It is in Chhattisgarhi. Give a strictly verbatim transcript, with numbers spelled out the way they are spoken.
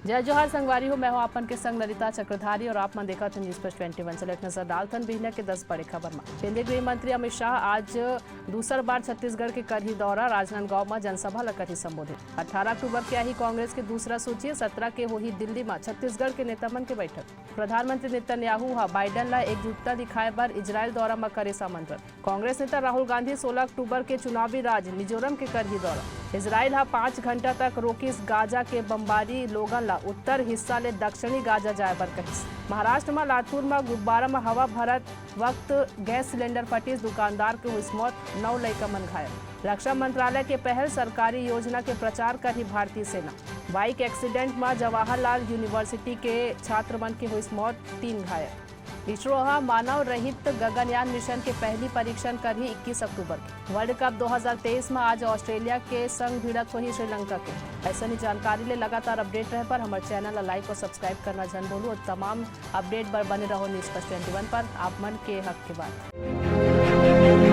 जय जोहार संगवारी हो, मैं हूं आप मन के संग ललिता चक्रधारी और आप मन देखत हव News Flash twenty one। चलो एक नजर डालथन बिहनिया के दस बड़े खबर म। केंद्रीय गृह मंत्री अमित शाह आज दूसर बार छत्तीसगढ़ के करही दौरा, राजनांदगांव म जनसभा ल करही संबोधित। अट्ठारह अक्टूबर के आही कांग्रेस के दूसरा सूची, सत्रह के होही दिल्ली म छत्तीसगढ़ के नेता मन के बैठक। प्रधानमंत्री नेतन्याहू ह बाइडन ल एकजुटता दिखाए बर इजराइल दौरा म करेस आमंत्रण। कांग्रेस नेता राहुल गांधी सोलह अक्टूबर के चुनावी राज मिजोरम के करही दौरा। इजराइल ह पाँच घंटा तक रोकिस गाजा के बमबारी लोगन ला उत्तर हिस्सा ले दक्षिणी गाजा जाए बर कहिस। महाराष्ट्र म लातूर म गुब्बारा म हवा भरत वक्त गैस सिलेंडर फटिस, दुकानदार के होइस मौत, नौ लइका मन घायल। रक्षा मंत्रालय के पहल, सरकारी योजना के प्रचार करही भारतीय सेना। बाइक एक्सीडेंट म जवाहरलाल यूनिवर्सिटी के छात्र मन के होइस मौत, तीन घायल। इसरो ह मानव रहित गगनयान मिशन के पहली परीक्षण करही इक्कीस अक्टूबर के। वर्ल्ड कप दो हज़ार तेईस म आज ऑस्ट्रेलिया के संग भिड़त होही श्रीलंका के। अइसने जानकारी ले लगातार अपडेट रहे बर हमर चैनल ला लाइक और सब्सक्राइब करना झन भूलू और तमाम अपडेट बर बने रहो News Flash twenty one पर। आप मन के हक के बात।